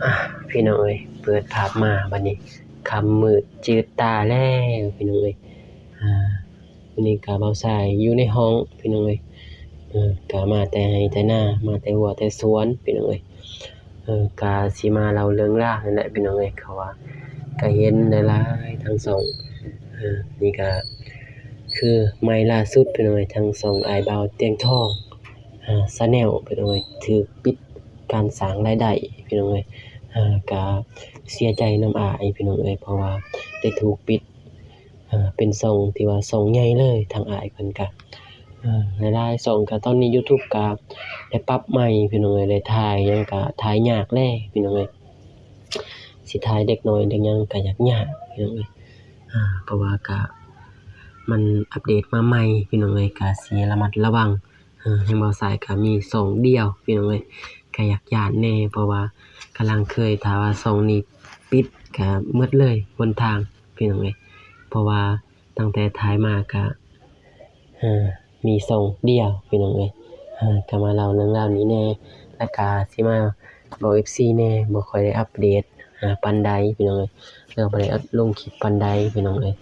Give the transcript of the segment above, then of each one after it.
ອ່າ ພີ່ນ້ອງເອີຍ ເປີດພາບມາບັດນີ້ ຄ່ຳມືດຈືດຕາແລ້ວ ພີ່ນ້ອງເອີຍ. ອ່າ ມື້ນີ້ກະບ່າວຊາຍຢູ່ໃນຫ້ອງ ພີ່ນ້ອງເອີຍ. ເອີ ກະມາແຕ່ໄຮ່ແຕ່ນາ ມາແຕ່ຮົ້ວແຕ່ສວນ ພີ່ນ້ອງເອີຍ. ເອີ ກະຊິມາເລົ່າເລື່ອງລາວນີ້ແຫຼະ ພີ່ນ້ອງເອີຍ. ເພາະວ່າກະເຫັນຫຼາຍໆ ທັງຊ່ອງ ເອີ ນີ້ກະຄືໃໝ່ລ່າສຸດ ພີ່ນ້ອງເອີຍ ທາງຊ່ອງອ້າຍບ່າວຕຽງທອງ ອ່າ Channel ພີ່ນ້ອງເອີຍ ຖືກປິດການສ້າງລາຍໄດ້ ພີ່ນ້ອງເອີຍ. ເອີ ກະເສຍໃຈນຳອ້າຍ ພີ່ນ້ອງເອີຍ ເພາະວ່າໄດ້ຖືກປິດ ເປັນຊ່ອງທີ່ວ່າຊ່ອງໃຫຍ່ເລີຍ. ທາງອ້າຍເພິ່ນກະ ເອີ ຫຼາຍໆຊ່ອງກະ ຕອນນີ້ YouTube ກະໄດ້ປັບໃໝ່ ພີ່ນ້ອງເອີຍ ໄດ້ຖ່າຍຫຍັງກະຖ່າຍຍາກແລ້ວ ພີ່ນ້ອງເອີຍ. ຊິຖ່າຍເດັກນ້ອຍເດັກຫຍັງກະຍາກໆ ພີ່ນ້ອງເອີຍ ເພາະວ່າກະມັນອັບເດດມາໃໝ່ ພີ່ນ້ອງເອີຍ ກະຊິລະມັດລະວັງ. ເອີ ທາງບ່າວຊາຍກະມີຊ່ອງດຽວ ພີ່ນ້ອງເອີຍ ກະຢາກຢ້ານແດ່ ເພາະວ່າກຳລັງເຄີຍ ຖ້າວ່າຊ່ອງນີ້ປິດກະໝົດເລີຍຫົນທາງ ພີ່ນ້ອງເອີຍ ເພາະວ່າຕັ້ງແຕ່ຖ່າຍມາກະ ເອີ ມີຊ່ອງດຽວ ພີ່ນ້ອງເອີຍ. ເອີ ກະມາເລົ່າເລື່ອງລາວນີ້ແດ່ ແລ້ວກະຊິມາບອກ ເອັຟຊີ ແດ່ ບໍ່ຄ່ອຍໄດ້ອັບເດດ ອາ ປານໃດ ພີ່ນ້ອງເອີຍ ແລ້ວບໍ່ໄດ້ອັບລົງຄລິບປານໃດ ພີ່ນ້ອງເອີຍ.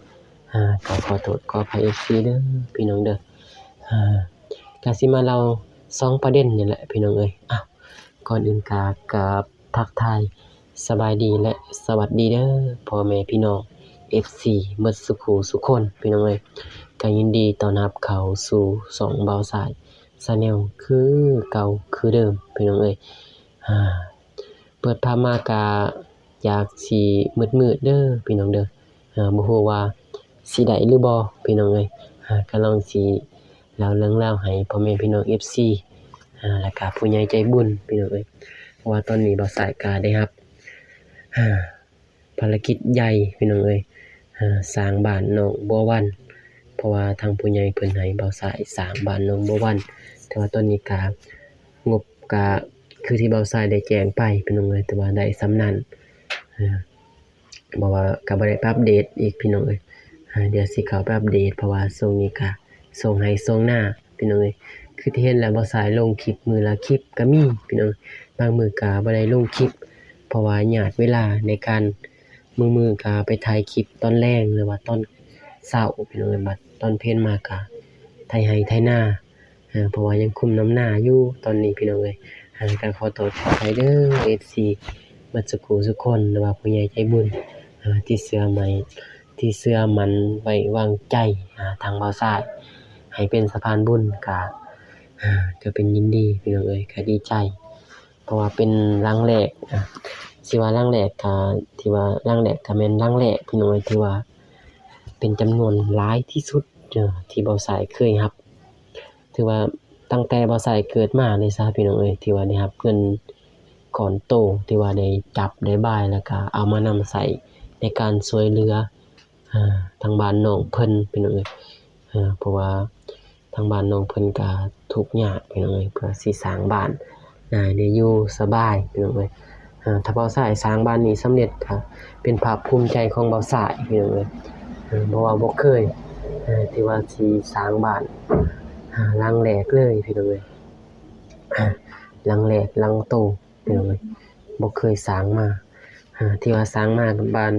ອາ ກະຂໍໂທດຂໍອະໄພ ເອັຟຊີ ເດີ ພີ່ນ້ອງເດີ. ອາ ກະຊິມາເລົ່າສອງປະເດັນນີ້ແຫຼະ ພີ່ນ້ອງເອີຍ. ເອົ້າ ກ່ອນອື່ນກະ ກະທັກທາຍສະບາຍດີ ແລະ ສະຫວັດດີເດີ ພໍ່ແມ່ພີ່ນ້ອງ ເອັຟຊີ ໝົດສູ່ຄູ່ສູ່ຄົນ ພີ່ນ້ອງເອີຍ. ກະຍິນດີຕ້ອນຮັບເຂົ້າສູ່ຊ່ອງບ່າວຊາຍ Channel ຄືເກົ່າຄືເດີມ ພີ່ນ້ອງເອີຍ. ອາ ເປີດພາບມາກະຢາກຊິມືດໆ ເດີ ພີ່ນ້ອງເດີ. ເອີ ບໍ່ຮູ້ວ່າຊິໄດ້ຫຼືບໍ່ ພີ່ນ້ອງເອີຍ. ເອີ ກະລອງຊິເລົ່າເລື່ອງລາວໃຫ້ພໍ່ແມ່ພີ່ນ້ອງ ເອັຟຊີ ອາ ແລ້ວກະຜູ້ໃຫຍ່ໃຈບຸນ ພີ່ນ້ອງເອີຍ. ເພາະວ່າຕອນນີ້ບ່າວຊາຍກະໄດ້ຮັບ ອາ ພາລະກິດໃຫຍ່ ພີ່ນ້ອງເອີຍ ອາ ສ້າງບ້ານໜອງບົວວັນ ເພາະວ່າທາງຜູ້ໃຫຍ່ເພິ່ນໃຫ້ບ່າວຊາຍສ້າງບ້ານໜອງບົວວັນ ແຕ່ວ່າຕອນນີ້ກະ ງົບກະຄືທີ່ບ່າວຊາຍໄດ້ແຈ້ງໄປ ພີ່ນ້ອງເອີຍ ແຕ່ວ່າໄດ້ສ່ຳນັ້ນ ເພາະວ່າກະບໍ່ໄດ້ໄປອັບເດດອີກ ພີ່ນ້ອງເອີຍ. ດຽວຊິເຂົ້າໄປອັບເດດ ເພາະວ່າຊ່ວງນີ້ກະຊ່ວງໄຮ່ຊ່ວງນາ ພີ່ນ້ອງເອີຍ. ຄືທີ່ເຫັນແລ້ວ ບ່າວຊາຍລົງຄລິບມື້ລະຄລິບກະມີ ພີ່ນ້ອງເອີຍ ບາງມື້ກະບໍ່ໄດ້ລົງຄລິບ ເພາະວ່າຍາດເວລາໃນການ ບາງມື້ກະໄປຖ່າຍຄລິບຕອນແລງ ຫຼືວ່າຕອນເຊົ້າ ພີ່ນ້ອງເອີຍ. ບັດຕອນເພນມາກະໄຖໄຮ່ໄຖນາ ເພາະວ່າຍັງຄຸມນຳນາຢູ່ຕອນນີ້ ພີ່ນ້ອງເອີຍ. ກະຂໍໂທດຂໍອະໄພເດີ ເອັຟຊີ ໝົດສູ່ຄູ່ສູ່ຄົນ ຫຼືວ່າຜູ້ໃຫຍ່ໃຈບຸນ ທີ່ເຊື່ອໃໝ່ ທີ່ເຊື່ອໝັ້ນໄວ້ວາງໃຈ ອາ ທາງບ່າວຊາຍ ໃຫ້ເປັນສະພານບຸນ ກະ ກະເປັນຍິນດີ ພີ່ນ້ອງເອີຍ ກະດີໃຈ ເພາະວ່າເປັນຫຼັງແລກ ອາ ຊິວ່າຫຼັງແລກກະ ທີ່ວ່າຫຼັງແລກກະແມ່ນຫຼັງແລກ ພີ່ນ້ອງເອີຍ ທີ່ວ່າເປັນຈຳນວນຫຼາຍທີ່ສຸດ ເອີ ທີ່ບ່າວຊາຍເຄີຍຮັບ ຖືວ່າຕັ້ງແຕ່ບ່າວຊາຍເກີດມາເລີຍຊະ ພີ່ນ້ອງເອີຍ ທີ່ວ່າໄດ້ຮັບເງິນກ້ອນໂຕ ທີ່ວ່າໄດ້ຈັບໄດ້ບາຍ ແລ້ວກະເອົາມານຳໃຊ້ໃນການຊ່ວຍເຫຼືອ ອາ ທາງບ້ານນ້ອງເພິ່ນ ພີ່ນ້ອງເອີຍ. ເພາະວ່າທາງບ້ານນ້ອງເພິ່ນກະທຸກຍາກ ພີ່ນ້ອງເອີຍ ເພື່ອຊິສ້າງບ້ານໃຫ້ໄດ້ຢູ່ສະບາຍ ພີ່ນ້ອງເອີຍ. ຖ້າບ່າວຊາຍສ້າງບ້ານນີ້ສຳເລັດ ກະເປັນພາກພູມໃຈຂອງບ່າວຊາຍ ພີ່ນ້ອງເອີຍ ເພາະວ່າບໍ່ເຄີຍ ທີ່ວ່າຊິສ້າງບ້ານຫຼັງແລກເລີຍ ພີ່ນ້ອງເອີຍ ຫຼັງແລກຫຼັງໂຕ ພີ່ນ້ອງເອີຍ ບໍ່ເຄີຍສ້າງມາ ທີ່ວ່າສ້າງມາກັບບ້ານ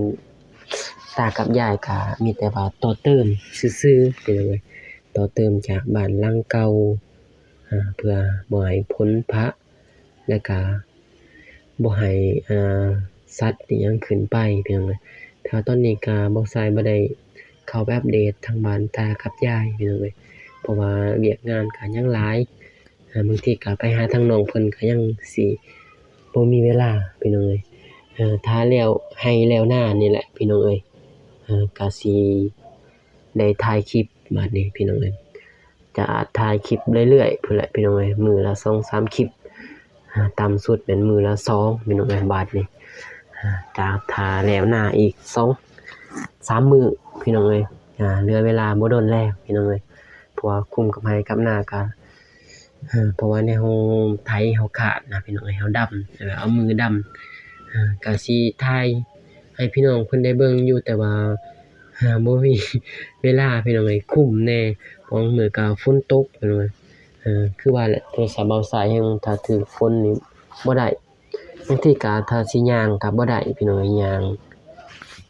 ຕາກັບຍາຍ ກະມີແຕ່ວ່າຕໍ່ເຕີມຊື່ໆ ພີ່ນ້ອງເອີຍ ຕໍ່ເຕີມຈາກບ້ານຫຼັງເກົ່າ ເພື່ອບໍ່ໃຫ້ຝົນພະ ແລ້ວກະບໍ່ໃຫ້ ອາ ສັດອີ່ຫຍັງຂຶ້ນໄປ ພີ່ນ້ອງເອີຍ. ແຕ່ວ່າຕອນນີ້ກະບ່າວຊາຍບໍ່ໄດ້ເຂົ້າໄປອັບເດດທາງບ້ານຕາກັບຍາຍ ພີ່ນ້ອງເອີຍ ເພາະວ່າວຽກງານກະຍັງຫຼາຍ ບາງທີກະໄປຫາທາງນ້ອງເພິ່ນກະຍັງຊິບໍ່ມີເວລາ ພີ່ນ້ອງເອີຍ. ຖ້າແລ້ວໄຮ່ແລ້ວນານີ້ແຫຼະ ພີ່ນ້ອງເອີຍ ກະຊິໄດ້ຖ່າຍຄລິບບາດນີ້ ພີ່ນ້ອງເອີຍ. ຈະອາດຖ່າຍຄລິບເລື້ອຍໆ ພຸ້ນແຫຼະ ພີ່ນ້ອງເອີຍ ມື້ລະສອງສາມຄລິບ ອາ ຕ່ຳສຸດແມ່ນມື້ລະສອງ ພີ່ນ້ອງເອີຍ. ບາດນີ້ ອາ ຈະຖ້າແລ້ວນາອີກສອງສາມມື້ ພີ່ນ້ອງເອີຍ ອາ ເຫຼືອເວລາບໍ່ດົນແລ້ວ ພີ່ນ້ອງເອີຍ ເພາະວ່າຄຸມກັບໄຮ່ກັບນາກະ ເພາະວ່າແນວໄຖເຮົາຂາດນະ ພີ່ນ້ອງເອີຍ ເຮົາດຳ ເອົາມືດຳ ກະຊິຖ່າຍໃຫ້ພີ່ນ້ອງເພິ່ນໄດ້ເບິ່ງຢູ່ ແຕ່ວ່າ ບໍ່ມີເວລາ ພີ່ນ້ອງເອີຍ ຄຸມແດ່ ບາງມື້ກະຝົນຕົກ ພີ່ນ້ອງເອີຍ ຄືວ່າແຫຼະ ໂທລະສັບບ່າວຊາຍແຮ່ງ ຖ້າຖືກຝົນນີ້ບໍ່ໄດ້ ບາງທີກໍຖ້າຊິຍ່າງກໍບໍ່ໄດ້ພີ່ນ້ອງເອີຍ ຍ່າງ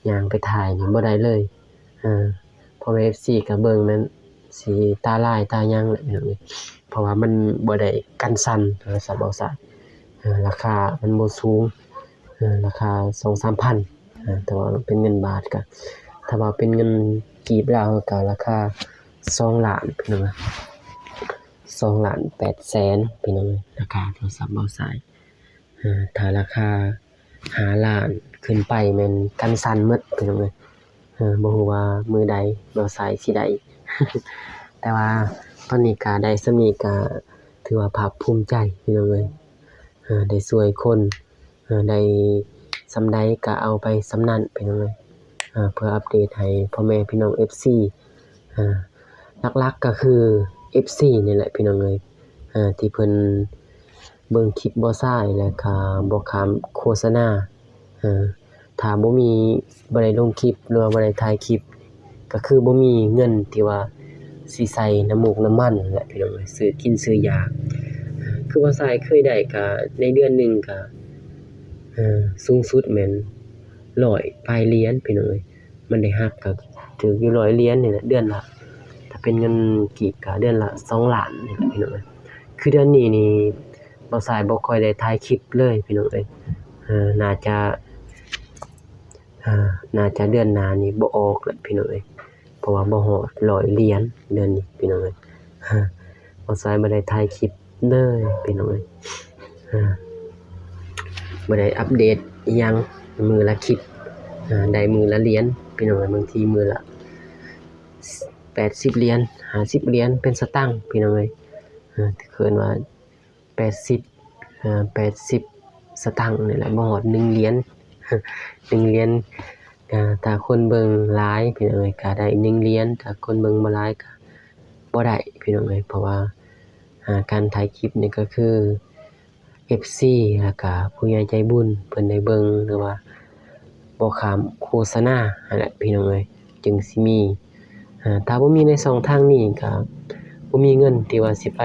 ຍ່າງໄປຖ່າຍນີ້ບໍ່ໄດ້ເລີຍ. ເອີ ພໍ່ແມ່ເອັຟຊີກໍເບິ່ງແມ່ນຊິຕາລາຍຕາຫຍັງແຫຼະພີ່ນ້ອງເອີຍ ເພາະວ່າມັນບໍ່ໄດ້ກັນສັ່ນ ເອີ ສຳເບົາສາຍ ເອີ ລາຄາມັນບໍ່ສູງ ເອີ ລາຄາສອງສາມພັນ ເອີ ແຕ່ວ່າເປັນເງິນບາດກໍ ຖ້າວ່າເປັນເງິນກີບລາວກໍລາຄາສອງລ້ານພີ່ນ້ອງເອີຍ ສອງລ້ານແປດແສນພີ່ນ້ອງເອີຍ ລາຄາໂທລະສັບເບົາສາຍ. ເອີ ຖ້າລາຄາຫ້າລ້ານຂຶ້ນໄປແມ່ນກັນສັ່ນໝົດພີ່ນ້ອງເອີຍ. ເອີ ບໍ່ຮູ້ວ່າມື້ໃດເບົາສາຍຊິໄດ້ ແຕ່ວ່າຕອນນີ້ກະໄດ້ສ່ຳນີ້ກະຖືວ່າພາກພູມໃຈພີ່ນ້ອງເອີຍ. ເອີ ໄດ້ຊ່ວຍຄົນ ເອີ ໄດ້ສ່ຳໃດກະເອົາໄປສ່ຳນັ້ນພີ່ນ້ອງເອີຍ. ເອີ ເພື່ອອັບເດດໃຫ້ພໍ່ແມ່ພີ່ນ້ອງເອັຟຊີ ເອີ ຫຼັກໆກໍຄືເອັຟຊີນີ້ແຫຼະພີ່ນ້ອງເອີຍ ເອີ ທີ່ເພິ່ນເບິ່ງຄລິບບໍ່ຊາຍ ແລະກະບໍ່ຂ້າມໂຄສະນາ. ເອີ ຖ້າບໍ່ມີ ບໍ່ໄດ້ລົງຄລິບ ຫຼືວ່າບໍ່ໄດ້ຖ່າຍຄລິບ ກໍຄືບໍ່ມີເງິນທີ່ວ່າຊິໃສ່ນ້ຳມູກນ້ຳມັນແຫຼະພີ່ນ້ອງເອີຍ ຊື້ກິນຊື້ຢາ. ຄືວ່າຊາຍເຄີຍໄດ້ກະໃນເດືອນໜຶ່ງກະ ເອີ ສູງສຸດແມ່ນຮ້ອຍປາຍຫຼຽນພີ່ນ້ອງເອີຍ. ມັນໄດ້ຮັບກໍຖືກຢູ່ຮ້ອຍຫຼຽນນີ້ແຫຼະ ເດືອນລະ ຖ້າເປັນເງິນກີບກໍເດືອນລະສອງລ້ານນີ້ແຫຼະພີ່ນ້ອງເອີຍ. ຄືເດືອນນີ້ນີ້ ເບົາສາຍບໍ່ຄ່ອຍໄດ້ຖ່າຍຄລິບເລີຍພີ່ນ້ອງເອີຍ. ເອີ ໜ້າຈະ ເອີ ໜ້າຈະເດືອນໜ້ານີ້ບໍ່ອອກແຫຼະພີ່ນ້ອງເອີຍ ເພາະວ່າບໍ່ຮອດຮ້ອຍຫຼຽນເດືອນນີ້ພີ່ນ້ອງເອີຍ. ເບົາສາຍບໍ່ໄດ້ຖ່າຍຄລິບ ເລີຍພີ່ນ້ອງເອີຍ. ເອີ ບໍ່ໄດ້ອັບເດດອີ່ຫຍັງ ມື້ລະຄລິບ ເອີ ໄດ້ມື້ລະຫຼຽນພີ່ນ້ອງເອີຍ ບາງທີມື້ລະແປດສິບຫຼຽນ ຫ້າສິບຫຼຽນ ເປັນສະຕັງພີ່ນ້ອງເອີຍ. ເອີ ເອີ້ນວ່າແປດສິບ ເອີ ແປດສິບສະຕັງນີ້ແຫຼະ ບໍ່ຮອດໜຶ່ງຫຼຽນ ໜຶ່ງຫຼຽນ. ເອີ ຖ້າຄົນເບິ່ງຫຼາຍພີ່ນ້ອງເອີຍ ກະໄດ້ໜຶ່ງຫຼຽນ ຖ້າຄົນເບິ່ງບໍ່ຫຼາຍກະ ບໍ່ໄດ້ພີ່ນ້ອງເອີຍ ເພາະວ່າ ອາ ການຖ່າຍຄລິບນີ້ກໍຄືເອັຟຊີ ແລ້ວກະຜູ້ໃຫຍ່ໃຈບຸນເພິ່ນໄດ້ເບິ່ງ ຫຼືວ່າບໍ່ຂ້າມໂຄສະນາຫັ້ນແຫຼະພີ່ນ້ອງເອີຍ ຈຶ່ງຊິມີ. ອາ ຖ້າບໍ່ມີໃນຊ່ອງທາງນີ້ກະບໍ່ມີເງິນທີ່ວ່າຊິໄປ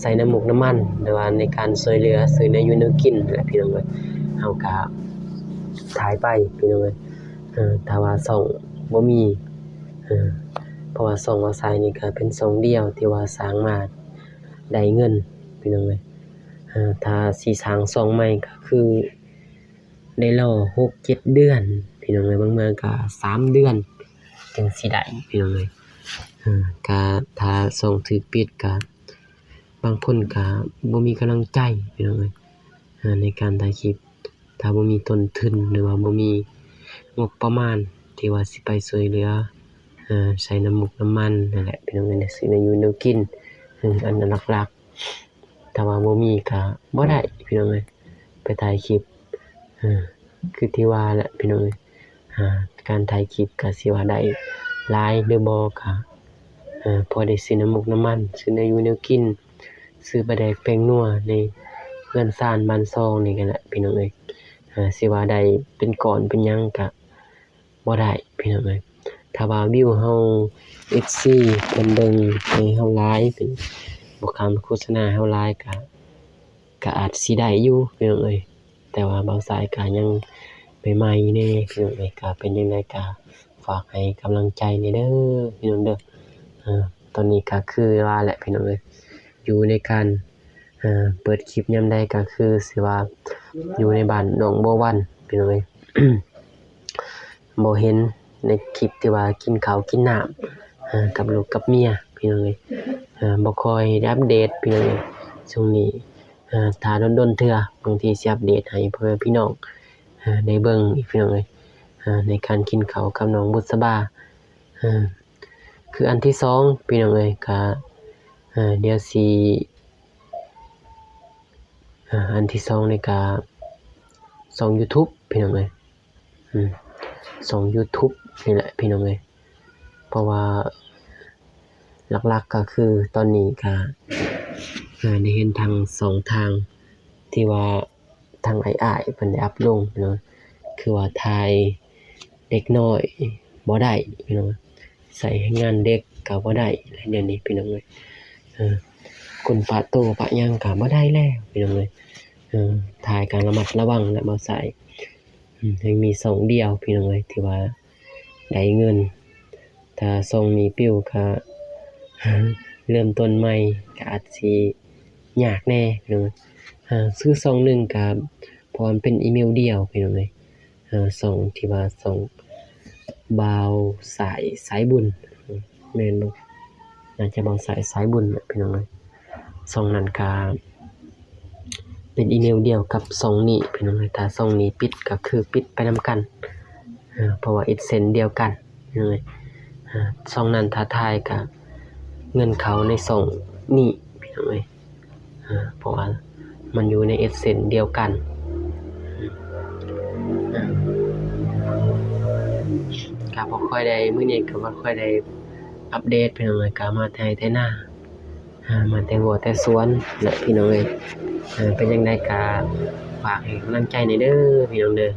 ໃສ່ນ້ຳມູກນ້ຳມັນ ຫຼືວ່າໃນການຊ່ວຍເຫຼືອຊື້ແນວຢູ່ແນວກິນຫັ້ນແຫຼະພີ່ນ້ອງເອີຍ. ເຮົາກະຖ່າຍໄປພີ່ນ້ອງເອີຍ ເອີ ຖ້າວ່າຊ່ອງບໍ່ມີ ເອີ ເພາະວ່າຊ່ອງເບົາສາຍນີ້ກະເປັນຊ່ອງດຽວທີ່ວ່າສ້າງມາໄດ້ເງິນພີ່ນ້ອງເອີຍ. ເອີ ຖ້າຊິສ້າງຊ່ອງໃໝ່ກະຄືໄດ້ລໍຫົກເຈັດເດືອນພີ່ນ້ອງເອີຍ ບາງເທື່ອກະສາມເດືອນຈຶ່ງຊິໄດ້ພີ່ນ້ອງເອີຍ. ເອີ ກະຖ້າຊ່ອງຖືກປິດກະ ບາງຄົນກະບໍ່ມີກຳລັງໃຈພີ່ນ້ອງເອີຍ ເອີ ໃນການຖ່າຍຄລິບ ຖ້າບໍ່ມີຕົ້ນທຶນ ຫຼືວ່າບໍ່ມີງົບປະມານທີ່ວ່າຊິໄປຊ່ວຍເຫຼືອ ເອີ ໃສ່ນ້ຳມູກນ້ຳມັນຫັ້ນແຫຼະພີ່ນ້ອງເອີຍ ຊື້ແນວຢູ່ແນວກິນ ເອີ ອັນນັ້ນຫຼັກໆ. ຖ້າວ່າບໍ່ມີກະບໍ່ໄດ້ພີ່ນ້ອງເອີຍ ໄປຖ່າຍຄລິບ ເອີ ຄືທີ່ວ່າແຫຼະພີ່ນ້ອງເອີຍ. ອາ ການຖ່າຍຄລິບກະຊິວ່າໄດ້ຫຼາຍຫຼືບໍ່ກະ ເອີ ພໍໄດ້ຊື້ນ້ຳມູກນ້ຳມັນ ຊື້ແນວຢູ່ແນວກິນ ຊື້ປາແດກແປ້ງນົວໃນເຮືອນຊານບ້ານຊ່ອງນີ້ຫັ້ນແຫຼະພີ່ນ້ອງເອີຍ. ເອີ ຊິວ່າໄດ້ເປັນກ້ອນເປັນຫຍັງກະບໍ່ໄດ້ພີ່ນ້ອງເອີຍ. ຖ້າວ່າວິວເຮົາ ເອັຟຊີ ເພິ່ນເບິ່ງໃຫ້ເຮົາຫຼາຍ ເພິ່ນບໍ່ຂ້າມໂຄສະນາໃຫ້ເຮົາຫຼາຍກະ ກະອາດຊິໄດ້ຢູ່ພີ່ນ້ອງເອີຍ ແຕ່ວ່າເບົາສາຍກະຍັງໃໝ່ໆແດ່ພີ່ນ້ອງເອີຍ. ກະເປັນຈັ່ງໃດກະຝາກໃຫ້ກຳລັງໃຈແດ່ເດີພີ່ນ້ອງເດີ. ເອີ ຕອນນີ້ກະຄືວ່າແຫຼະພີ່ນ້ອງເອີຍ ຢູ່ໃນການ ເອີ ເປີດຄລິບຍາມໃດກະຄືຊິວ່າຢູ່ໃນບ້ານໜອງບົວວັນພີ່ນ້ອງເອີຍ. ບໍ່ເຫັນໃນຄລິບທີ່ວ່າກິນເຂົ້າກິນນ້ຳ ເອີ ກັບລູກກັບເມຍພີ່ນ້ອງເອີຍ. ເອີ ບໍ່ຄ່ອຍໄດ້ອັບເດດພີ່ນ້ອງເອີຍ ຊ່ວງນີ້ ເອີ ຖ້າດົນໆເທື່ອ ບາງທີຊິອັບເດດໃຫ້ພໍ່ແມ່ພີ່ນ້ອງ ເອີ ໄດ້ເບິ່ງອີກພີ່ນ້ອງເອີຍ ເອີ ໃນການກິນເຂົ້າກັບນ້ອງບຸດສະບາ. ເອີ ຄືອັນທີສອງພີ່ນ້ອງເອີຍ ກະ ເອີ ດຽວຊິ ເອີ ອັນທີສອງນີ້ກະຊ່ອງຢູທູບພີ່ນ້ອງເອີຍ. ອືມ ຊ່ອງຢູທູບນີ້ແຫຼະພີ່ນ້ອງເອີຍ ເພາະວ່າຫຼັກໆກໍຄືຕອນນີ້ກໍ ເອີ ໄດ້ເຫັນທາງຊ່ອງທາງທີ່ວ່າທາງອ້າຍໆເພິ່ນໄດ້ອັບລົງເນາະ ຄືວ່າຖ່າຍເດັກນ້ອຍບໍ່ໄດ້ພີ່ນ້ອງ ໃຊ້ແຮງງານເດັກກໍບໍ່ໄດ້ແລ້ວດຽວນີ້ພີ່ນ້ອງເອີຍ. ເອີ ຄົນປະໂຕປະຫຍັງກໍບໍ່ໄດ້ແລ້ວພີ່ນ້ອງເອີຍ. ເອີ ຖ່າຍກະລະມັດລະວັງແຫຼະ ບ່າວສາຍ ອືມ ຍັງມີຊ່ອງດຽວພີ່ນ້ອງເອີຍ ທີ່ວ່າໄດ້ເງິນ. ຖ້າຊ່ອງນີ້ປິວກະ ເລີ່ມຕົ້ນໃໝ່ກະອາດຊິຍາກແດ່ພີ່ນ້ອງເອີຍ. ເອີ ຊື່ຊ່ອງໜຶ່ງກະ ເພາະວ່າມັນເປັນອີເມວດຽວພີ່ນ້ອງເອີຍ. ເອີ ຊ່ອງທີ່ວ່າຊ່ອງບ່າວສາຍສາຍບຸນ ແມ່ນບໍ່? ໜ້າຈະບ່າວສາຍສາຍບຸນແຫຼະພີ່ນ້ອງເອີຍ. ຊ່ອງນັ້ນກະເປັນອີເມວດຽວກັບຊ່ອງນີ້ພີ່ນ້ອງເອີຍ. ຖ້າຊ່ອງນີ້ປິດກະຄືປິດໄປນຳກັນ ເອີ ເພາະວ່າ AdSense ດຽວກັນພີ່ນ້ອງເອີຍ. ເອີ ຊ່ອງນັ້ນຖ້າຖ່າຍກະເງິນເຂົ້າໃນຊ່ອງນີ້ພີ່ນ້ອງເອີຍ. ເພາະວ່າມັນຢູ່ໃນ AdSense ດຽວກັນ ກະບໍ່ຄ່ອຍໄດ້ ມື້ນີ້ກະບໍ່ຄ່ອຍໄດ້ອັບເດດພີ່ນ້ອງເອີຍ. ກະມາແຕ່ໄຮ່ແຕ່ນາ ມາແຕ່ຮົ້ວແຕ່ສວນແຫຼະພີ່ນ້ອງເອີຍ. ເປັນຈັ່ງໃດກະຝາກໃຫ້ກຳລັງໃຈແດ່ເດີພີ່ນ້ອງເດີ.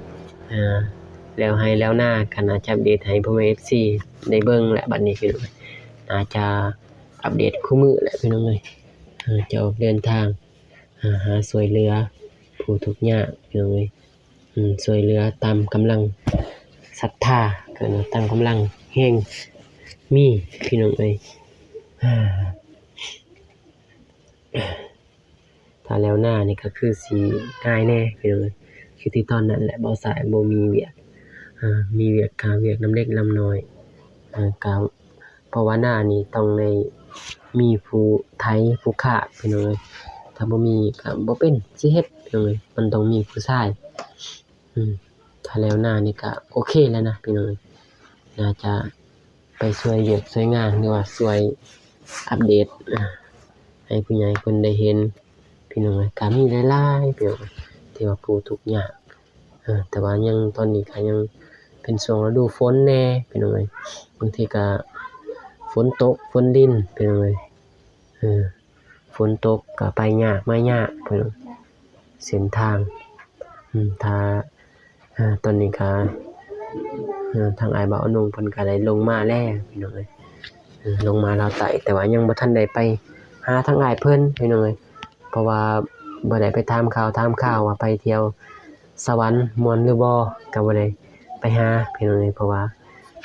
ແລ້ວໄຮ່ແລ້ວນາກະໜ້າຈະອັບເດດໃຫ້ພໍ່ແມ່ ເອັຟຊີ ໄດ້ເບິ່ງແຫຼະບັດນີ້ພີ່ນ້ອງ. ໜ້າຈະອັບເດດຄູ່ມື້ແຫຼະພີ່ນ້ອງເອີຍ. ຈະອອກເດີນທາງ ຫາ ຫາຊ່ວຍເຫຼືອຜູ້ທຸກຍາກພີ່ນ້ອງເອີຍ. ອືມ ຊ່ວຍເຫຼືອຕາມກຳລັງສັດທາ ເອີ້ນວ່າຕາມກຳລັງແຮງມີພີ່ນ້ອງເອີຍ. ຖ້າແລ້ວນານີ້ກະຄືຊິງ່າຍແດ່ພີ່ນ້ອງເອີຍ. ຄືທີ່ຕອນນັ້ນແຫຼະ ບ່າວສາຍບໍ່ມີວຽກ ເອີ ມີວຽກກະວຽກນຳເລັກນຳນ້ອຍ ເອີ ກະ ເພາະວ່ານານີ້ຕ້ອງໄດ້ມີຜູ້ໄຖຜູ້ຄາດພີ່ນ້ອງເອີຍ. ຖ້າບໍ່ມີກະບໍ່ເປັນຊິເຮັດພີ່ນ້ອງເອີຍ. ມັນຕ້ອງມີຜູ້ຊາຍ ອືມ ຖ້າແລ້ວນານີ້ກະໂອເຄແລ້ວນະພີ່ນ້ອງເອີຍ. ໜ້າຈະໄປຊ່ວຍວຽກຊ່ວຍງານ ຫຼືວ່າຊ່ວຍອັບເດດ ອາ ໃຫ້ຜູ້ໃຫຍ່ເພິ່ນໄດ້ເຫັນພີ່ນ້ອງເອີຍ. ກະມີຫຼາຍໆ ພີ່ນ້ອງເອີຍ ທີ່ວ່າຜູ້ທຸກຍາກ ເອີ ແຕ່ວ່າຍັງ ຕອນນີ້ກະຍັງເປັນຊ່ວງລະດູຝົນແດ່ພີ່ນ້ອງເອີຍ. ບາງທີກະຝົນຕົກຝົນລິນພີ່ນ້ອງເອີຍ. ເອີ ຝົນຕົກກະໄປຍາກມາຍາກພີ່ນ້ອງ ເສັ້ນທາງ. ອືມ ຖ້າ ເອີ ຕອນນີ້ກະ ເອີ ທາງອ້າຍບ່າວອະນົງເພິ່ນກະໄດ້ລົງມາແລ້ວພີ່ນ້ອງເອີຍ. ເອີ ລົງມາລາວໃຕ້ ແຕ່ວ່າຍັງບໍ່ທັນໄດ້ໄປຫາທາງອ້າຍເພິ່ນພີ່ນ້ອງເອີຍ. ເພາະວ່າບໍ່ໄດ້ໄປຖາມຂ່າວຖາມຄາວວ່າໄປທ່ຽວສະຫວັນມ່ວນຫຼືບໍ່ ກະບໍ່ໄດ້ໄປຫາພີ່ນ້ອງເອີຍ. ເພາະວ່າ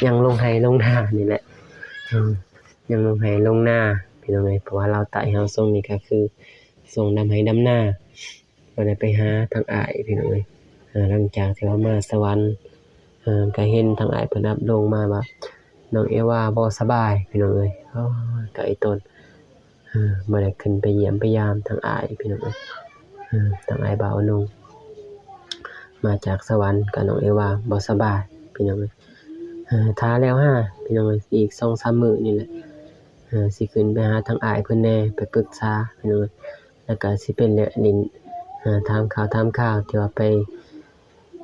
ຍັງລົງໄຮ່ລົງນານີ້ແຫຼະ ເອີ ຍັງລົງໄຮ່ລົງນາພີ່ນ້ອງເອີຍ. ເພາະວ່າລາວໃຕ້ເຮົາຊ່ວງນີ້ກະຄືຊ່ວງດຳໄຮ່ດຳນາ ບໍ່ໄດ້ໄປຫາທາງອ້າຍພີ່ນ້ອງເອີຍ. ເອີ ຫຼັງຈາກທີ່ວ່າມາສະຫວັນ ເອີ ກະເຫັນທາງອ້າຍເພິ່ນອັບລົງມາວ່າ ນ້ອງເອວາບໍ່ສະບາຍພີ່ນ້ອງເອີຍ. ໂອ້ຍ ໄກຕົນ ເອີ ບໍ່ໄດ້ຂຶ້ນໄປຢ້ຽມໄປຢາມທາງອ້າຍພີ່ນ້ອງເອີຍ. ເອີ ທາງອ້າຍບ່າວອະນົງມາຈາກສະຫວັນ ກະນ້ອງເອວາບໍ່ສະບາຍພີ່ນ້ອງເອີຍ. ເອີ ຖ້າແລ້ວຫາພີ່ນ້ອງເອີຍ ອີກສອງສາມມື້ນີ້ແຫຼະ ເອີ ຊິຂຶ້ນໄປຫາທາງອ້າຍເພິ່ນແດ່ ໄປປຶກສາພີ່ນ້ອງເອີຍ. ແລ້ວກະຊິໄປແລະຫຼິ້ນ ເອີ ຖາມຂ່າວຖາມຄາວ ທີ່ວ່າໄປ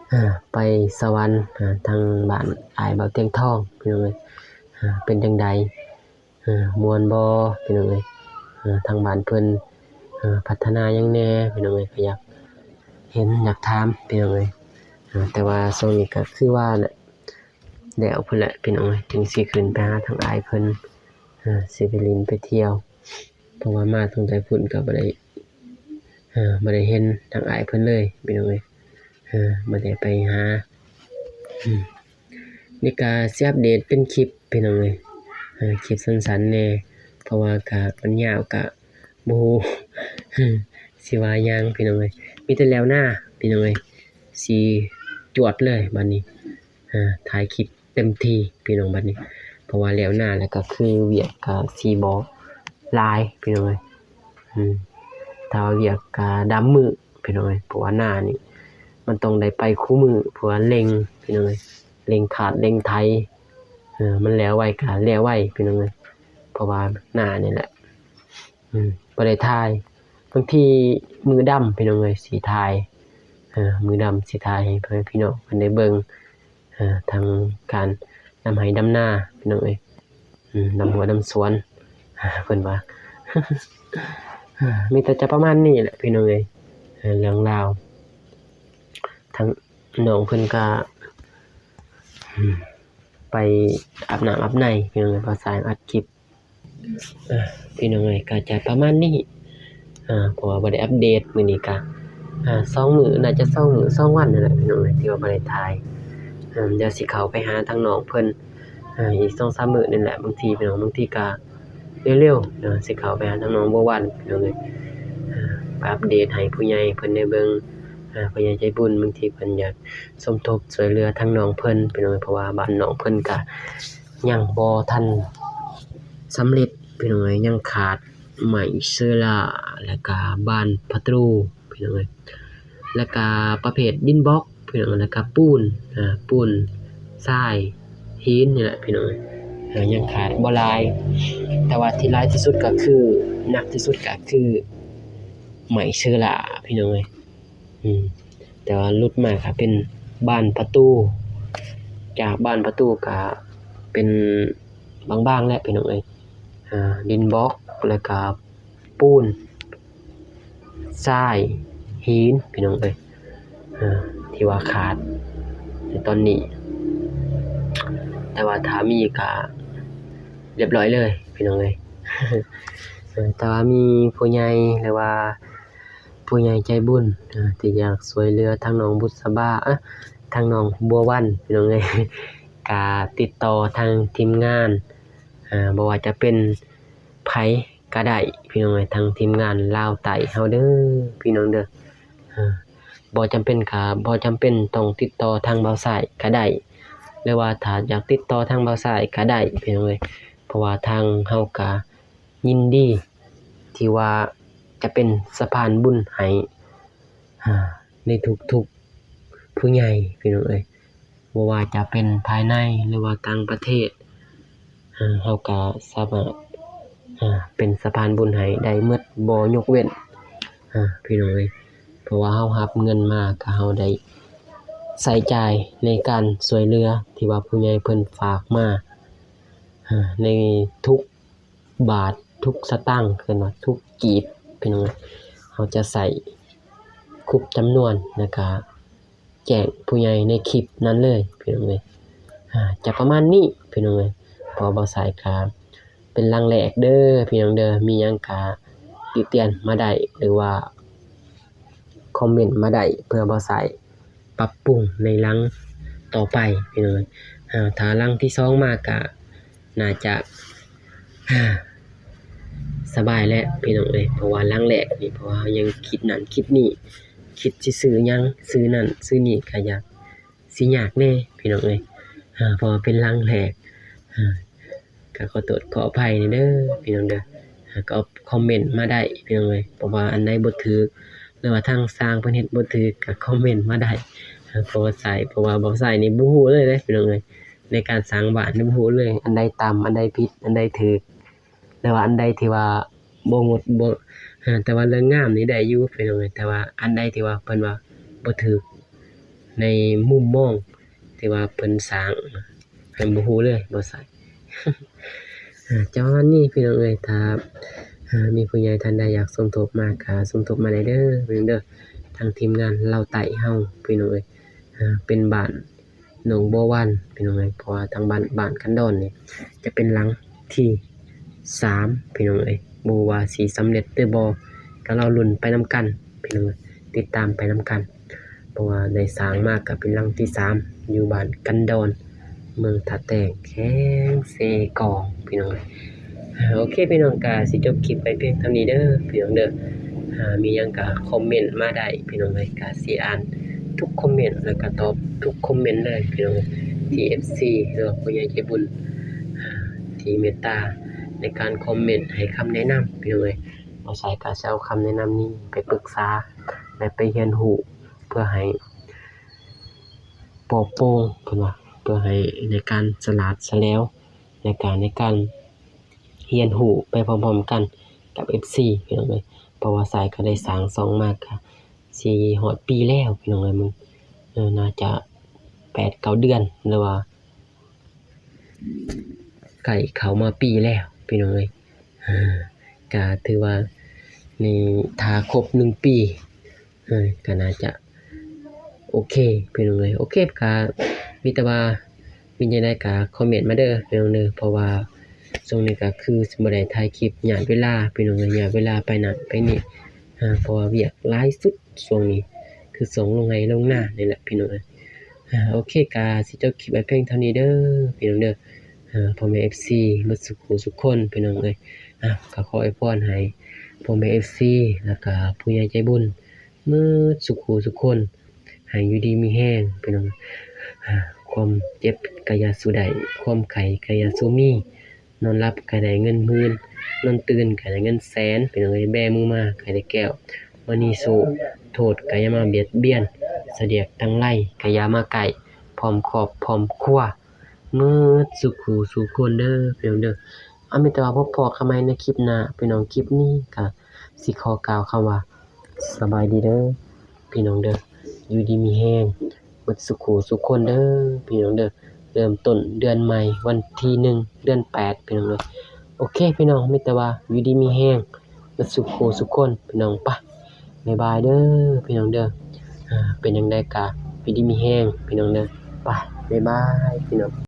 ເອີ ໄປສະຫວັນ ເອີ ທາງບ້ານອ້າຍບ່າວຕຽງທອງພີ່ນ້ອງເອີຍ. ເປັນຈັ່ງໃດ ມ່ວນບໍ່ພີ່ນ້ອງເອີຍ. ທາງບ້ານເພິ່ນພັດທະນາຫຍັງແດ່ພີ່ນ້ອງເອີຍ ກະຢາກເຫັນຢາກຖາມພີ່ນ້ອງເອີຍ. ແຕ່ວ່າຊ່ວງນີ້ກະຄືວ່າແຫຼະ ແລ້ວພຸ້ນແຫຼະພີ່ນ້ອງເອີຍ ຈຶ່ງຊິຂຶ້ນໄປຫາທາງອ້າຍເພິ່ນ ຊິໄປຫຼິ້ນໄປທ່ຽວ. ເພາະວ່າມາຕັ້ງແຕ່ພຸ້ນກະບໍ່ໄດ້ ເອີ ບໍ່ໄດ້ເຫັນທາງອ້າຍເພິ່ນເລີຍພີ່ນ້ອງເອີຍ. ເອີ ບໍ່ໄດ້ໄປຫາ ອືມ ນີ້ກະຊິອັບເດດເປັນຄລິບພີ່ນ້ອງເອີຍ. ເອີ ຄລິບສັ້ນໆແດ່ ເພາະວ່າກະມັນຍາວກະບໍ່ຮູ້ຊິວ່າຫຍັງພີ່ນ້ອງເອີຍ. ມີແຕ່ແລ້ວນາພີ່ນ້ອງເອີຍ ຊິຈວດເລີຍບັດນີ້. ເອີ ຖ່າຍຄລິບເຕັມທີ່ພີ່ນ້ອງບັດນີ້ ເພາະວ່າແລ້ວນາແລ້ວກະຄືວຽກກະຊິບໍ່ຫຼາຍພີ່ນ້ອງເອີຍ. ອືມ ຖ້າວ່າວຽກກະດຳມື້ພີ່ນ້ອງເອີຍ ເພາະວ່ານານີ້ມັນຕ້ອງໄດ້ໄປຄູ່ມື້ ເພາະວ່າເລັ່ງພີ່ນ້ອງເອີຍ ເລັ່ງຄາດເລັ່ງໄຖ. ເອີ ມັນແລ້ວໄວກະແລ້ວໄວພີ່ນ້ອງເອີຍ ເພາະວ່ານານີ້ແຫຼະ ອືມ ບໍ່ໄດ້ຖ່າຍ. ບາງທີມືດຳພີ່ນ້ອງເອີຍ ຊິຖ່າຍ ເອີ ມືດຳຊິຖ່າຍໃຫ້ພໍ່ແມ່ພີ່ນ້ອງເພິ່ນໄດ້ເບິ່ງ ເອີ ທັງການດຳໄຮ່ດຳນາພີ່ນ້ອງເອີຍ ອືມ ດຳຮົ້ວດຳສວນ ເພິ່ນວ່າ. ມີແຕ່ຈະປະມານນີ້ແຫຼະພີ່ນ້ອງເອີຍ ເລື່ອງລາວ. ທາງນ້ອງເພິ່ນກະ ອືມ ໄປອາບນ້ຳອາບໃນພີ່ນ້ອງເອີຍ ພາສາອັດຄລິບ. ອ່າ ພີ່ນ້ອງເອີຍ ກະຈະປະມານນີ້ ເພາະວ່າບໍ່ໄດ້ອັບເດດ ມື້ນີ້ກະ ອ່າ ສອງມື້ ໜ້າຈະສອງມື້ສອງວັນນີ້ແຫຼະ ພີ່ນ້ອງເອີຍ ທີ່ວ່າບໍ່ໄດ້ຖ່າຍ. ອ່າ ດຽວຊິເຂົ້າໄປຫາທາງນ້ອງເພິ່ນ ອ່າ ອີກສອງສາມມື້ນີ້ແຫຼະ. ບາງທີ ພີ່ນ້ອງ ບາງທີກະເລັວໆ ເນາະ ຊິເຂົ້າໄປຫາທາງນ້ອງບົວວັນ ພີ່ນ້ອງເອີຍ ອ່າ ໄປອັບເດດໃຫ້ຜູ້ໃຫຍ່ເພິ່ນໄດ້ເບິ່ງ. ອ່າ ຜູ້ໃຫຍ່ໃຈບຸນ ບາງທີເພິ່ນຢາກສົມທົບຊ່ວຍເຫຼືອທາງນ້ອງເພິ່ນ ພີ່ນ້ອງເອີຍ ເພາະວ່າບ້ານນ້ອງເພິ່ນກະຍັງບໍ່ທັນສຳເລັດ ພີ່ນ້ອງເອີຍ ຍັງຂາດໄມ້ເຊີລາ ແລ້ວກະບານປະຕູ ພີ່ນ້ອງເອີຍ ແລ້ວກະປະເພດດິນບລັອກ ພີ່ນ້ອງເອີຍ ແລ້ວກະປູນ ອ່າ ປູນ ຊາຍ ຫີນນີ້ແຫຼະ ພີ່ນ້ອງເອີຍ ຍັງຂາດບໍ່ຫຼາຍ. ແຕ່ວ່າທີ່ຫຼາຍທີ່ສຸດກະຄື ໜັກທີ່ສຸດກະຄືໄມ້ເຊີລາ ພີ່ນ້ອງເອີຍ. ອືມ ແຕ່ວ່າຫຼຸດມາກະເປັນບານປະຕູ ຈາກບານປະຕູກະເປັນບາງໆ ແຫຼະ ພີ່ນ້ອງເອີຍ ອ່າ ດິນບລັອກ ແລ້ວກະປູນ ຊາຍ ຫີນ ພີ່ນ້ອງເອີຍ ອ່າ ທີ່ວ່າຂາດໃນຕອນນີ້. ແຕ່ວ່າຖ້າມີກະລຽບຮ້ອຍເລີຍ ພີ່ນ້ອງເອີຍ ເອີ ແຕ່ວ່າມີຜູ້ໃຫຍ່ ຫຼືວ່າ ຜູ້ໃຫຍ່ໃຈບຸນ ເອີ ທີ່ຢາກຊ່ວຍເຫຼືອທາງນ້ອງບຸດສະບາ ເອີ ທາງນ້ອງບົວວັນ ພີ່ນ້ອງເອີຍ ກະຕິດຕໍ່ທາງທີມງານ ເອີ ບໍ່ວ່າຈະເປັນໃຜກະໄດ້ ພີ່ນ້ອງເອີຍ ທາງທີມງານລາວໃຕ້ເຮົາເດີ ພີ່ນ້ອງເດີ ເອີ ບໍ່ຈຳເປັນກະ ບໍ່ຈຳເປັນຕ້ອງຕິດຕໍ່ທາງບ່າວຊາຍກະໄດ້ ຫຼືວ່າຖ້າຢາກຕິດຕໍ່ທາງບ່າວຊາຍກະໄດ້ ພີ່ນ້ອງເອີຍ ເພາະວ່າທາງເຮົາກະ ຍິນດີທີ່ວ່າຈະເປັນສະພານບຸນໃຫ້ ອາ ໃນທຸກໆຜູ້ໃຫຍ່ ພີ່ນ້ອງເອີຍ ບໍ່ວ່າຈະເປັນພາຍໃນ ຫຼືວ່າຕ່າງປະເທດ ອາ ເຮົາກະສາມາດ ອາ ເປັນສະພານບຸນໃຫ້ໄດ້ໝົດ ບໍ່ຍົກເວັ້ນ ອາ ພີ່ນ້ອງເອີຍ ເພາະວ່າເຮົາຮັບເງິນມາ ກະເຮົາໄດ້ໃຊ້ຈ່າຍໃນການຊ່ວຍເຫຼືອທີ່ວ່າຜູ້ໃຫຍ່ເພິ່ນຝາກມາ ອາ ໃນທຸກ ບາດ ທຸກສະຕັງ ເອີ້ນວ່າທຸກກີບ ພີ່ນ້ອງເອີຍ ເຮົາຈະໃຊ້ຄົບຈຳນວນ ແລ້ວກະແຈ້ງຜູ້ໃຫຍ່ໃນຄລິບນັ້ນເລີຍ ພີ່ນ້ອງເອີຍ ອາ ຈະປະມານນີ້ ພີ່ນ້ອງເອີຍ ເພາະວ່າບ່າວຊາຍກະເປັນຫຼັງແລກເດີ ພີ່ນ້ອງເດີ ມີຫຍັງກະຕິຕຽນມາໄດ້ ຫຼືວ່າຄອມເມັນມາໄດ້ ເພື່ອບ່າວຊາຍ ປັບປຸງໃນຫຼັງຕໍ່ໄປ ພີ່ນ້ອງເອີຍ ຖ້າຫຼັງທີສອງມາກະໜ້າຈະສະບາຍແລ້ວ ພີ່ນ້ອງເອີຍ ເພາະວ່າຫຼັງແລກນີ້ ເພາະວ່າເຮົາຍັງຄິດນັ້ນຄິດນີ້ ຄິດຊິຊື້ຫຍັງ ຊື້ນັ້ນຊື້ນີ້ ກະຢາກຊິຍາກແດ່ ພີ່ນ້ອງເອີຍ ເພາະວ່າເປັນຫຼັງແລກ ກະຂໍໂທດຂໍອະໄພແດ່ເດີ ພີ່ນ້ອງເດີ ກະຄອມເມັນມາໄດ້ ພີ່ນ້ອງເອີຍ ເພາະວ່າອັນໃດບໍ່ຖືກ ຫຼືວ່າທາງຊ່າງເພິ່ນເຮັດບໍ່ຖືກ ກະຄອມເມັນມາໄດ້ ເພາະວ່າສາຍ ເພາະວ່າບ່າວຊາຍນີ້ບໍ່ຮູ້ເລີຍເດ້ ພີ່ນ້ອງເອີຍ ໃນການສ້າງບ້ານນີ້ບໍ່ຮູ້ເລີຍ ອັນໃດຕ່ຳ ອັນໃດຜິດ ອັນໃດຖືກ ຫຼືວ່າອັນໃດທີ່ວ່າບໍ່ໝົດ ບໍ່ ແຕ່ວ່າເລື່ອງງາມນີ້ໄດ້ຢູ່ ພີ່ນ້ອງເອີຍ ແຕ່ວ່າອັນໃດທີ່ວ່າເພິ່ນວ່າບໍ່ຖືກ ໃນມຸມມອງທີ່ວ່າເພິ່ນສ້າງ ເພິ່ນບໍ່ຮູ້ເລີຍ ບໍ່ໃສ່ ຈະປະມານນີ້ພີ່ນ້ອງເອີຍ ຖ້າ ມີຜູ້ໃຫຍ່ທ່ານໃດຢາກສົມທົບມາກະສົມທົບມາໄດ້ເດີ ພີ່ນ້ອງເດີ ທາງທີມງານລາວໃຕ້ເຮົາ ພີ່ນ້ອງເອີຍ ເປັນບ້ານໜອງບົວວັນ ພີ່ນ້ອງເອີຍ ເພາະວ່າທາງບ້ານ ບ້ານຄັນດອນນີ້ຈະເປັນຫຼັງທີ ສາມ ພີ່ນ້ອງເອີຍ ບໍ່ຮູ້ວ່າຊິສຳເລັດຫຼືບໍ່ ກະລໍລຸ້ນໄປນຳກັນ ພີ່ນ້ອງເອີຍ ຕິດຕາມໄປນຳກັນ ເພາະວ່າໄດ້ສ້າງມາກະເປັນຫຼັງທີສາມ ຢູ່ບ້ານກັນດອນ ເມືອງທ່າແຕງ ແຂວງເຊກອງ ພີ່ນ້ອງເອີຍ ໂອເຄ ພີ່ນ້ອງ ກະຊິຈົບຄລິບໄວ້ພຽງເທົ່ານີ້ເດີ ພີ່ນ້ອງເດີ ມີຫຍັງກະຄອມເມັນມາໄດ້ ພີ່ນ້ອງເອີຍ ກະຊິອ່ານທຸກຄອມເມັນ ແລ້ວກະຕອບທຸກຄອມເມັນເລີຍ ພີ່ນ້ອງເອີຍ ທີ່ເອັຟຊີ ຫຼືວ່າຜູ້ໃຫຍ່ໃຈບຸນ ທີ່ເມດຕາໃນການຄອມເມັນໃຫ້ຄຳແນະນຳ ພີ່ນ້ອງເອີຍ ບ່າວສາຍກະຊິເອົາຄຳແນະນຳນີ້ໄປປຶກສາ ແລະ ໄປຮຽນຮູ້ ເພື່ອໃຫ້ປອດໂປ່ງ ເພິ່ນວ່າ ເພື່ອໃຫ້ໃນການສະຫຼາດສະແຫຼວ ແລະ ກະໃນການຮຽນຮູ້ໄປພ້ອມໆກັນກັບເອັຟຊີ ພີ່ນ້ອງເອີຍ ເພາະວ່າສາຍກະໄດ້ສ້າງຊ່ອງມາກະຊິຮອດປີແລ້ວ ພີ່ນ້ອງເອີຍ ມັນ ເອີ ໜ້າຈະແປດເກົ້າເດືອນ ຫຼືວ່າ ໃກ້ເຂົ້າມາປີແລ້ວ ພີ່ນ້ອງເອີຍ ກະຖືວ່ານີ້ຖ້າຄົບໜຶ່ງປີ ເອີ ກະໜ້າຈະໂອເຄ ພີ່ນ້ອງເອີຍ ໂອເຄ ກະມີແຕ່ວ່າມີແນວໃດກະຄອມເມັນມາເດີ ພີ່ນ້ອງເດີ ເພາະວ່າຊ່ວງນີ້ກະຄືຊິບໍ່ໄດ້ຖ່າຍຄລິບ ຍາດເວລາ ພີ່ນ້ອງເອີຍ ຍາດເວລາໄປນັ້ນໄປນີ້ ເພາະວ່າວຽກຫຼາຍສຸດ ຊ່ວງນີ້ຄືຊ່ວງລົງໄຮ່ລົງນານີ້ແຫຼະພີ່ນ້ອງເອີຍ. ອາ ໂອເຄ ກະຊິຈົບຄລິບໄວ້ພຽງເທົ່ານີ້ເດີພີ່ນ້ອງເດີ. ອາ ພໍ່ແມ່ເອັຟຊີໝົດສູ່ຜູ້ສູ່ຄົນພີ່ນ້ອງເອີຍ. ອາ ກະຂໍອວຍພອນໃຫ້ພໍ່ແມ່ເອັຟຊີ ແລ້ວກະຜູ້ໃຫຍ່ໃຈບຸນໝົດສູ່ຜູ້ສູ່ຄົນ ໃຫ້ຢູ່ດີມີແຮງພີ່ນ້ອງ. ອາ ຄວາມເຈັບກະຢ່າສູ່ໄດ້ ຄວາມໄຂ້ກະຢ່າສູ່ມີ ນອນຫຼັບກະໄດ້ເງິນໝື່ນ ນອນຕື່ນກະໄດ້ເງິນແສນ ພີ່ນ້ອງເອີຍ. ແບມືມາກະໄດ້ແກ້ວມະນີໂຊດ ໂທດກະຢ່າມາບຽດບຽນ ສະດຽກທັງໄລກະຢ່າມາໃກ້ ພ້ອມຄອບພ້ອມຄົວໝົດສູ່ຜູ້ສູ່ຄົນເດີພີ່ນ້ອງເດີ. ອາ ມີແຕ່ວ່າພົບພໍ້ກັນໃໝ່ໃນຄລິບໜ້າພີ່ນ້ອງ. ຄລິບນີ້ກະຊິຂໍກ່າວຄຳວ່າ ສະບາຍດີເດີພີ່ນ້ອງເດີ. ຢູ່ດີມີແຮງໝົດສູ່ຜູ້ສູ່ຄົນເດີພີ່ນ້ອງເດີ. ເລີ່ມຕົ້ນເດືອນໃໝ່ ວັນທີໜຶ່ງ ເດືອນແປດ ພີ່ນ້ອງເອີຍ. ໂອເຄພີ່ນ້ອງ ມີແຕ່ວ່າຢູ່ດີມີແຮງໝົດສູ່ຜູ້ສູ່ຄົນພີ່ນ້ອງ. ປະ ບາຍບາຍເດີພີ່ນ້ອງເດີ. ອາ ເປັນຈັ່ງໃດກະຢູ່ດີມີແຮງພີ່ນ້ອງເດີ. ປະ ບາຍບາຍພີ່ນ້ອງ.